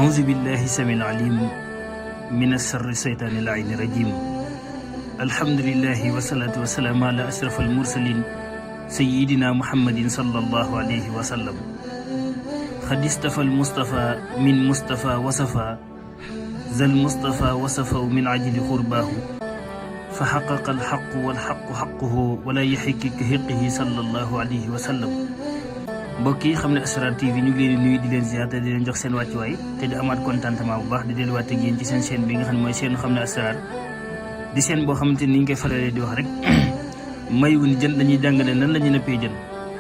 أعوذ بالله السميع العليم من الشر الشيطان اللعين الرجيم. الحمد لله والصلاة والسلام على أشرف المرسلين سيدنا محمد صلى الله عليه وسلم. قد استفى المصطفى من مصطفى وصفى ذا المصطفى وصفه من عجل قرباه فحقق الحق والحق حقه ولا يحق كحقه صلى الله عليه وسلم. mbokk yi xam ne Asrar TV ñu ngi leen di nuyu di leen ziar te di leen jox seen wàccuwaay te di amaat contentement bu baax di delluwaat ak yéen ci seen chaîne bi nga xam ne mooy seen xam ne Asrar di seen boo xamante ni ñu koy faralee di wax rek mayuñ jën dañuy jàngale nan la ñu nëppee jën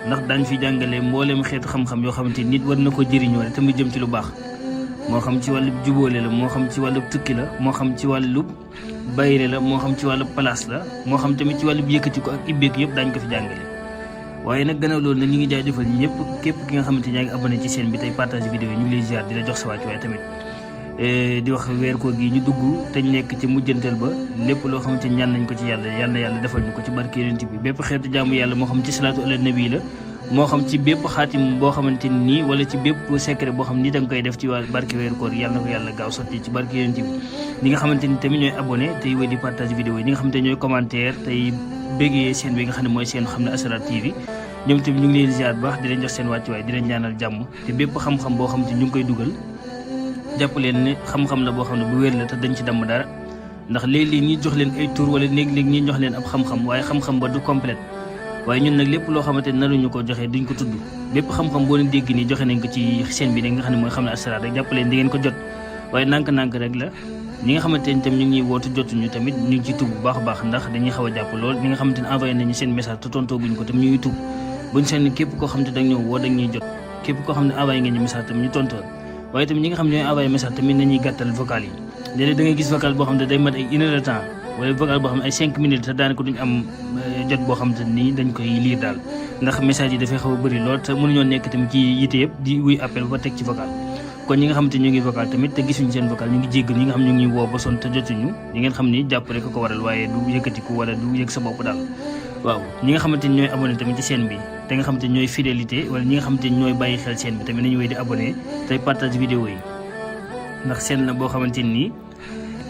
ndax daañ fi jàngalee mbooleem xeetu xam-xam yoo xamante nit war na ko jëriñoo te mu jëm ci lu baax moo xam ci wàllu jubóole la moo xam ci wàllu tukki la moo xam ci wàllu bayre la moo xam ci wàllu place la moo xam tamit ci wàllu yëkkati ko ak ibbeeku yëpp daañ ko fi jàngale. waaye nag gannaaw loolu nag ñu ngi jaajëfal ñëpp képp ki nga xamante ñaa ngi abonné ci chaîne bi tey partage vidéo yi ñu ngi lay ziar di la jox sa wàcc waaye tamit di wax weer koor gi ñu dugg te ñu nekk ci mujjantal ba lépp loo xamante ñaan nañ ko ci yàlla defal ñu ko ci barke yonent bi bépp xeetu jaamu yàlla moo xam ci salaatu ala nabi la moo xam ci bépp xaatim boo xamante nii wala ci bépp secret boo xam ni da nga koy def ci waa barke weer koor yàlla na ko yàlla gaaw sotti ci barke yonent bi ñi nga xamante ni tamit ñooy abonné tey wéy di partage vidéo yi ñi nga xamante ñooy commentaire tey béggee seen bi nga xam ne mooy seen xam ne Asrar TV ñoom tamit ñu ngi leen ziar bu baax di leen jox seen wàccuwaay di leen ñaanal jàmm te bépp xam-xam boo xam te ñu ngi koy dugal jàpp leen ne xam-xam la boo xam ne bu wér la te dañ ci damm dara ndax léeg-léeg ñi jox leen ay tur wala léeg-léeg ñi jox leen ab xam-xam waaye xam-xam ba du complète waaye ñun nag lépp loo xamante ne naruñu ko joxe duñ ko tudd bépp xam-xam boo leen dégg nii joxe nañ ko ci seen bi ne nga xam ne mooy xam ne Asrar rek jàpp leen di ngeen ko jot waaye nànk-nànk rek la ñi nga xamante ni tam ñu ngi wootu jotuñu tamit ñu ngi ci tub bu baax a baax ndax dañuy xaw a jàpp lool ñi nga xamante ne envoyé nañu seen message te tontoo guñ ko tam ñu ngi tub buñ seen képp koo xam ne dañ ñëw woo dañ ñuy jot képp koo xam ne envoyé nga ñu message tamit ñu tontoon waaye tamit ñi nga xam ne ñooy envoyé message tamit nañuy gàttal vocal yi léeg-léeg da ngay gis vocal boo xam ne day mat ay 1 heure de temps wala vocal boo xam ne ay 5 minutes te daanaka duñ am jot boo xam te nii dañ koy lire daal ndax message yi dafay xaw a bëri lool te mënuñoo nekk tamit ci yite yëpp di wuy appel ba teg ci vocal kon ñi nga xamante ñu ngi vocal tamit te gisuñu seen vocal ñu ngi jéggal ñi nga xam ñu ngi woo ba son te jotuñu ñi ngeen xam ni jàpp rek ko waral waaye du yëkkatiku wala du yëg sa bopp daal waaw ñi nga xamante ni ñooy abonné tamit ci chaîne bi te nga xamante ni ñooy fidélité wala ñi nga xamante ni ñooy bàyyi xel chaîne bi tamit nañu wéy di abonné tey partage vidéo yi ndax chaîne la boo xamante ni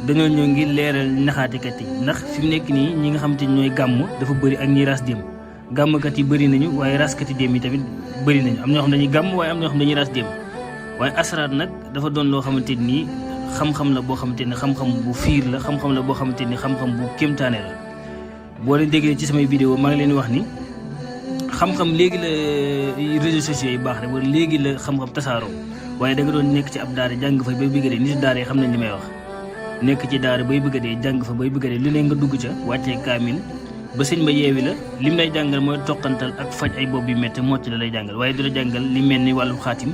dañoo ñëw ngir leeral naxaatekat yi ndax fi mu nekk nii ñi nga xamante ni ñooy gàmm dafa bëri ak ñi ras dem gàmmkat yi bëri nañu waaye raskati dem yi tamit bëri nañu am ñoo xam dañuy gàmm waaye am ñoo xam dañuy ras dem waaye Asrar nag dafa doon loo xamante ni xam-xam la boo xamante ni xam-xam bu fiir la xam-xam la boo xamante ni xam-xam bu kéemtaane la boo leen déggee ci samay vidéo maa ngi leen wax ni xam-xam léegi la réseaux sociaux yi baax rek wala léegi la xam-xam tasaaroo waaye da nga doon nekk ci ab daara jàng fa bay bëgg a dee nit daara yi xam nañ li may wax nekk ci daara bay bëgg a dee jàng fa bay bëgg a dee lu ne nga dugg ca wàccee kaamil ba sëñ ba yeewi la lim lay jàngal mooy toqantal ak faj ay bopp yu métti mocc la lay jàngal waaye du la jàngal li mel ni wàllu xaatim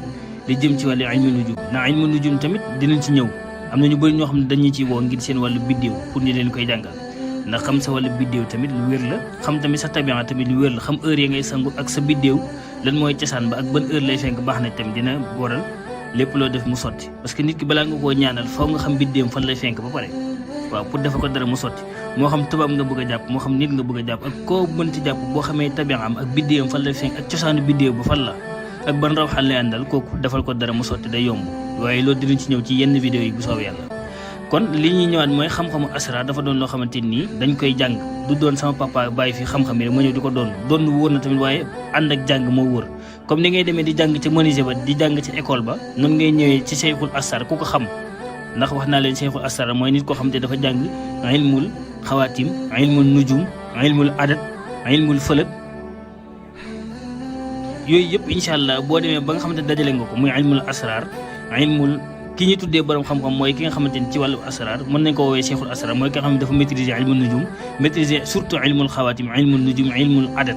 li jëm ci wàllu ilmu nujum ndax ilmu nujum tamit dinañ ci ñëw am na ñu bëri ñoo xam ne dañuy ci woo ngir seen wàllu biddéew pour ñu leen koy jàngal ndax xam sa wàllu biddéew tamit lu wér la xam tamit sa tabian tamit lu wér la xam heure yi ngay sangu ak sa biddéew lan mooy cosaan ba ak ban heure lay fenk baax na tamit dina waral lépp loo def mu sotti parce que nit ki balaa nga koo ñaanal faw nga xam biddéewam fan lay fenk ba pare waaw pour defa ko dara mu sotti moo xam tubaab nga bëgg a jàpp moo xam nit nga bëgg a jàpp ak koo mënti jàpp boo xamee tabian am ak biddéewam fan lay fenk ak cosaanu biddéew ba fan la ak ban raw xal lay àndal kooku defal ko dara mu sotti day yomb waaye loolu dinañ ci ñëw ci yenn vidéo yi bu soobee yàlla kon li ñuy ñëwaat mooy xam-xamu Asrar dafa doon loo xamante nii dañ koy jàng du doon sama papa bàyyi fi xam-xam yi rek ma ñëw di ko doon wóor na tamit waaye ànd ak jàng moo wóor comme ni ngay demee di jàng ci menuisier ba di jàng ci école ba noonu ngay ñëwee ci Cheikhul Asrar ku ko xam ndax wax naa leen Cheikhul Asrar mooy nit koo xam te dafa jàng ilmul xawaatim ilmul nujum ilmul adat ilmul fëlëk yooyu yëpp incha allah boo demee ba nga xamante ne dajale nga ko muy ilmul Asrar ilmul ki ñuy tuddee borom xam-xam mooy ki nga xamante ni ci wàllu Asrar mën nañ ko woowee Cheikhul Asrar mooy ki nga xam ne dafa maîtriser ilmul nujum maîtriser surtout ilmul xawaatim ilmul nujum ilmul adat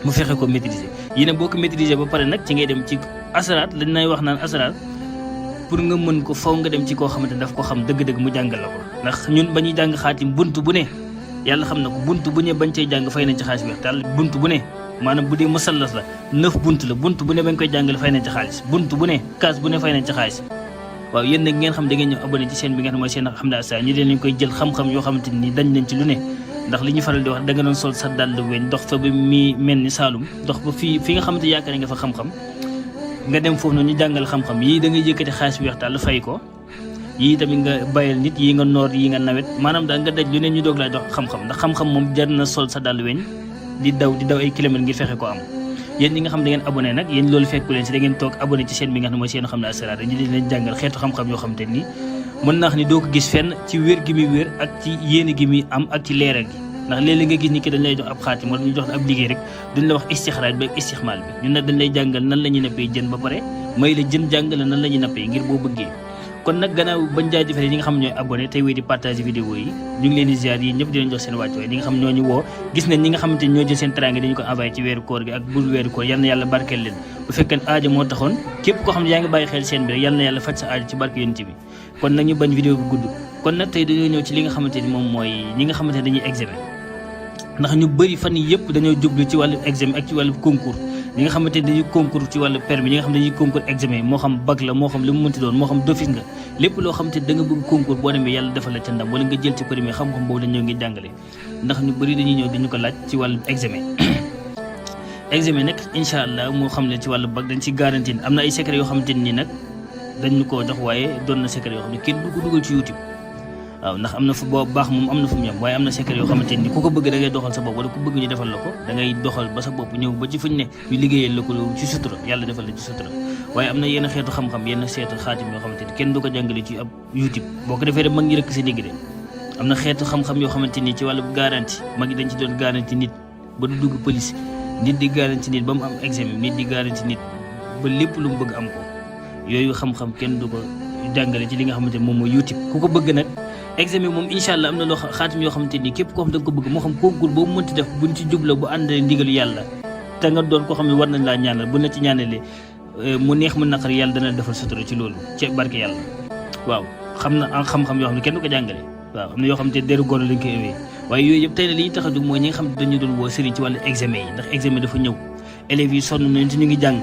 mu fexe ko maîtriser yi ne boo ko maîtriser ba pare nag ci ngay dem ci Asrar lañ nay wax naan Asrar pour nga mën ko faw nga dem ci koo xamante ne daf ko xam dëgg-dëgg mu jàngal la ko ndax ñun ba ñuy jàng xaatim bunt bu ne yàlla xam na ko bunt bu ne bañ cay jàng fay nañ ci xaalis bi daal bunt bu ne maanaam bu dee musallas la 9 bunt la bunt bu ne bañ koy jàngale fay nañ ci xaalis bunt bu ne kaas bu ne fay nañ ci xaalis waaw yéen nag ngeen xam da ngeen ñëw abonné ci chaîne bi nga xam mooy seen xam ne Asrar ñi leen lañ koy jël xam-xam yoo xamante ni dañ nañ ci lu ne ndax li ñu faral di wax da nga doon sol sa dàll weñ dox fa ba mi mel ni Saalum dox ba fii nga xamante yaakaar nga fa xam-xam nga dem foofu noonu ñu jàngal xam-xam yii da ngay yëkkati xaalis bi waxtaan la fay ko yii tamit nga bayal nit yii nga noor yii nga nawet maanaam daal nga daj lu ne ñu doog laa jox xam-xam ndax xam-xam moom jar na sol sa dàll weñ di daw ay kilomètres ngir fexe ko am. yéen ñi nga xam da ngeen abonné nag yéen loolu fekku leen si da ngeen toog abonné ci chaîne bi nga xam ne mooy seen xam ne Asrar ñu di leen jàngal xeetu xam-xam yoo xam te ni mën naa xam ni doo ko gis fenn ci wér gi muy wér ak ci yéene gi muy am ak ci leeral gi ndax léeg-léeg nga gis ni ki dañ lay jox ab xaatim wala ñu jox ab liggéey rek duñ la wax istixraaj bi ak istixmaal bi ñun nag dañ lay jàngal nan la ñuy nappee jën ba pare may la jën jàngal nan la ñuy nappee ngir boo bëggee kon nag gannaaw bañ jaajëfale ñi nga xam ñooy abonné tey wéy di partage vidéo yi ñu ngi leen di ziar yi ñëpp di leen jox seen wàccuwaay ñi nga xam ñoo ñu woo gis nañ ñi nga xamante ni ñoo jël seen teraanga dañu ko envoyé ci weeru koor gi ak bul weeru koor yal na yàlla barkeel leen bu fekkee aajo moo taxoon képp koo xam ne yaa ngi bàyyi xel seen bi rek yal na yàlla faj sa aajo ci barke yonent bi kon nag ñu bañ vidéo bi gudd kon nag tey dañoo ñëw ci li nga xamante ni moom mooy ñi nga xamante ne dañuy examen ndax ñu bëri fan yi yëpp dañoo jublu ci wàllu examen ak ci wàllu concours ñi nga xamante ne dañuy concours ci wàllu permis ñi nga xam ne dañuy concours examen moo xam bac la moo xam li mu mënti doon moo xam d'office nga lépp loo xamante ne da nga bëgg concours boo demee yàlla defal la ca ndam wala nga jël ci premier xam-xam boobu dañ ñëw ngi jàngale ndax ñu bëri dañuy ñëw dañu ko laaj ci wàllu examen examen nag incha allah moo xam ne ci wàllu bac dañ ci garantie am na ay secret yoo xamante ni nag dañ ñu koo jox waaye doon na secret yoo xam ne kenn du ko dugal ci YouTube waaw ndax am na fu boobu baax moom am na fu mu yem waaye am na secret yoo xamante ni ku ko bëgg da ngay doxal sa bopp wala ku bëgg ñu defal la ko da ngay doxal ba sa bopp ñëw ba ci fuñ ne ñu liggéeyal la ko ci sutura yàlla defal la ci sutura waaye am na yenn xeetu xam-xam yenn xeetu xaatim yoo xamante ni kenn du ko jàngale ci ab YouTube boo ko defee rek mag ñi rëkk sa digg de am na xeetu xam-xam yoo xamante ni ci wàllu garantie mag ñi dañ ci doon garantie nit ba du dugg police nit di garantie nit ba mu am examen nit di garantie nit ba lépp lu mu bëgg am ko yooyu xam-xam kenn du ko jàngale ci li nga xamante ni moom mooy YouTube ku ko bëgg nag examen moom incha allah am na loo xaatim yoo xamante ni képp koo xam da nga ko bëgg moo xam concours boobu mënti def buñ ci jubla bu àndee ndigalu yàlla te nga doon koo xam ne war nañ laa ñaanal bu la ci ñaanalee mu neex mu naqar yàlla dana defal sutura ci loolu ci barke yàlla waaw xam na xam-xam yoo xam ne kenn du ko jàngale waaw am na yoo xam te deru góor lañ koy ëwee waaye yooyu yëpp tey ne li ñu tax a jóg mooy ñi nga xam ne dañu doon woo sëriñ ci wàllu examen yi ndax examen dafa ñëw élèves yi sonn nañ te ñu ngi jàng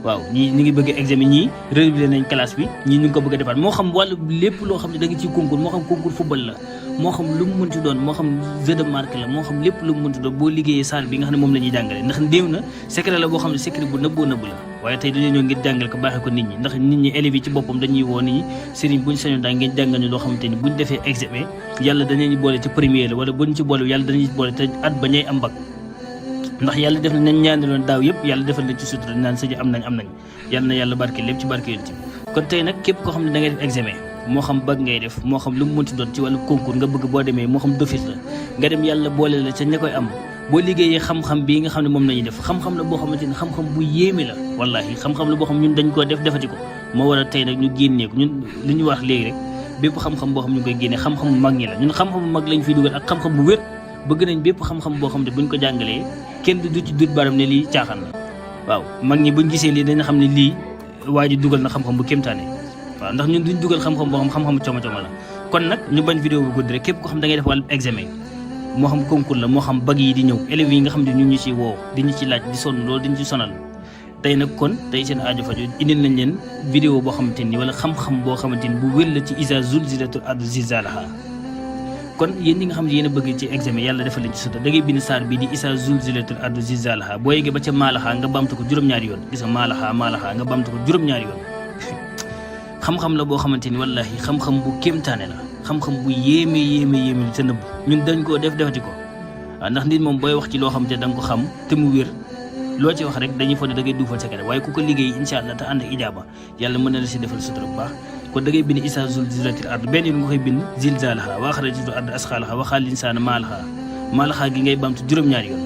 waaw ñii ñu ngi bëgg examen ñii réviser nañ classe bi ñii ñu ngi ko bëgg a defaat moo xam wàllu lépp loo xam ne da nga ciy concours moo xam concours football la moo xam lu mu mënti doon moo xam jeu de marque la moo xam lépp lu mu mënti doon boo liggéeyee salle bi nga xam ne moom la ñuy jàngale ndax ndéew na secret la boo xam ne secret bu nëbboo nëbb la waaye tey dañoo ñëw ngir jàngal ko baaxee ko nit ñi ndax nit ñi élèves yi ci boppam dañuy woo nit ñi sëriñ buñ sañoon daal ngeen jàngal ñu loo xamante ni buñ defee examen yàlla danañu boole ci premier la wala buñ ci boole yàlla danañu boole te at ba ñay am bac ndax yàlla def nañ ñaanaloon daaw yëpp yàlla defal nañ ci sutura naan sëñ am nañ yàlla na yàlla barke lépp ci barke yonent bi kon tey nag képp koo xam ne da ngay def examen moo xam bac ngay def moo xam lu mu mënti doon ci wàllu concours nga bëgg boo demee moo xam d'office la nga dem yàlla boole la ca ña koy am boo liggéeyee xam-xam bii nga xam ne moom la ñuy def xam-xam la boo xamante ni xam-xam bu yéeme la wallahi xam-xam la boo xam ñun dañ koo def defati ko moo war a tey nag ñu génnee ko ñun li ñu wax léegi rek bépp xam-xam boo xam ñu ngi koy génnee xam-xam bu mag ñi la ñun xam-xam bu mag lañ fiy dugal ak xam-xam bu wér bëgg nañ bépp xam-xam boo xam ne buñ ko jàngalee kenn du ci dut baram ne lii caaxaan la waaw mag ñi buñ gisee lii dañu xam ne lii waa ji dugal na xam-xam bu kéemtaane waaw ndax ñun duñ dugal xam-xam boo xam xam-xamu coomo-coomo la kon nag ñu bañ vidéo bu gudd rek képp ko xam da ngay def wàllu examen moo xam concours la moo xam bac yi di ñëw élèves yi nga xam ne ñu ñu ci woo di ñu ci laaj di sonn loolu diñu ci sonal tey nag kon tey seen aajo faju indil nañ leen vidéo boo xamante ni wala xam-xam boo xamante ni bu wér la ci isa zulzilatul ardu zilzalaha kon yéen ñi nga xam ne yéen a bëgg ci examen yàlla defal leen ci sutura da ngay bind saar bii di isa zulzilatul ardu zilzalaha boo yeggee ba ca maalaxaa nga bamtu ko juróom-ñaari yoon gis nga maalaxaa nga bamtu ko juróom-ñaari yoon xam-xam la boo xamante ni wallahi xam-xam bu kéemtaane la xam-xam bu yéeme te nëbb ñun dañ koo defati ko waaw ndax nit moom booy wax ci loo xam te da nga ko xam te mu wér loo ci wax rek dañuy foog ne da ngay duufal secret waaye ku ko liggéey incha allah te ànd ak ijaaba yàlla mën na la si defal sutura bu baax kon da ngay bind isa zulzilatil ard benn yoon nga koy bind zilzalaha wa axrajatil ard asqalaha wa qaala linsaanu maalaha gi ngay bamtu juróom-ñaari yoon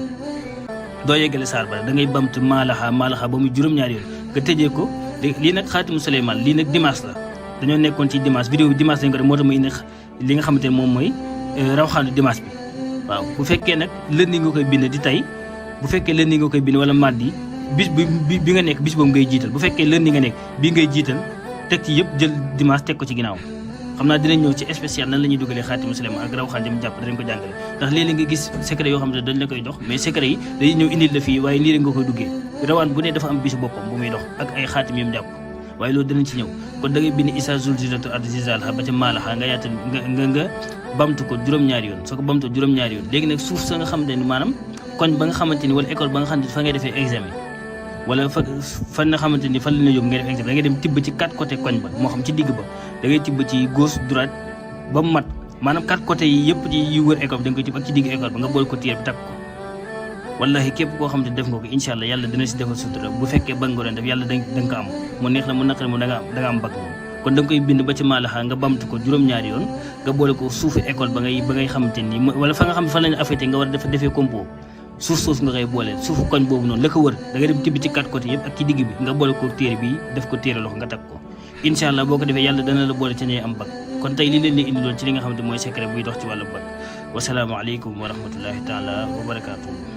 doo yeggale saar ba da ngay bamtu maalaha ba muy juróom-ñaari yoon nga tëjee ko lii nag xaatimu Suleymaan lii nag dimanche la dañoo nekkoon ci dimanche vidéo bi dimanche lañ ko def moo tax ma indi li nga xamante ne moom mooy rawxaanu dimanche bi waaw bu fekkee nag lundi nga koy bind di tey bu fekkee lundi nga koy bind wala mardi bis bi nga nekk bis boobu ngay jiital bu fekkee lundi nga nekk bii ngay jiital teg ci yëpp jël dimanche teg ko ci ginnaaw xam naa dinañ ñëw ci spécial nan la ñuy dugalee xaatimu Suleymaan ak rawxaan jëm jàpp danañ ko jàngale ndax léeg-léeg nga gis secret yoo xam ne dañ la koy jox mais secret yi dañuy ñëw indil la fii waaye nii rek nga koy duggee rawaan bu ne dafa am bisu boppam bu muy dox ak ay xaatim yëm jàpp waaye loolu danañ ci ñëw kon da ngay bind isa zulzilatul ardu zilzalaha ba ca maalaha nga yaatal nga bamtu ko juróom-ñaari yoon soo ko bamtu juróom-ñaari yoon léegi nag suuf sa nga xamante ni maanaam koñ ba nga xamante ni wala école ba nga xam ne fa ngay defee examen wala fa nga xamante ni fan la ñu yóbbu ngay def examen da ngay dem tibb ci 4 côté koñ ba moo xam ci digg ba da ngay tibb ci gauche droite ba mu mat maanaam 4 côté yi yëpp ci yu wër école bi da nga koy tibb ak ci digg école ba nga boole ko téere bi takk ko wallahi képp koo xamante def nga ko incha allah yàlla dina si defal sutura bu fekkee bëgg nga doon def yàlla da nga ko am mu neex na mu naqari mu da nga am bëgg moom kon da nga koy bind ba ci maalaxa nga bamtu ko juróom-ñaari yoon nga boole ko suufu école ba ngay xamante ni wala fa nga xam ne fan lañu affecté nga war a defee compo suuf soosu nga koy booleel suufu koñ boobu noonu la ko wër da nga dem tibb ci 4 côté yëpp ak ci digg bi nga boole ko téere bi def ko téere loxo nga takk ko incha allah boo ko defee yàlla dana la boole ci ñuy am bag kon tey li leen di indi loon ci li nga xamante mooy secret buy dox ci wàllu bag wasalaamaaleykum wa rahmatullahi taala wa barakaatu.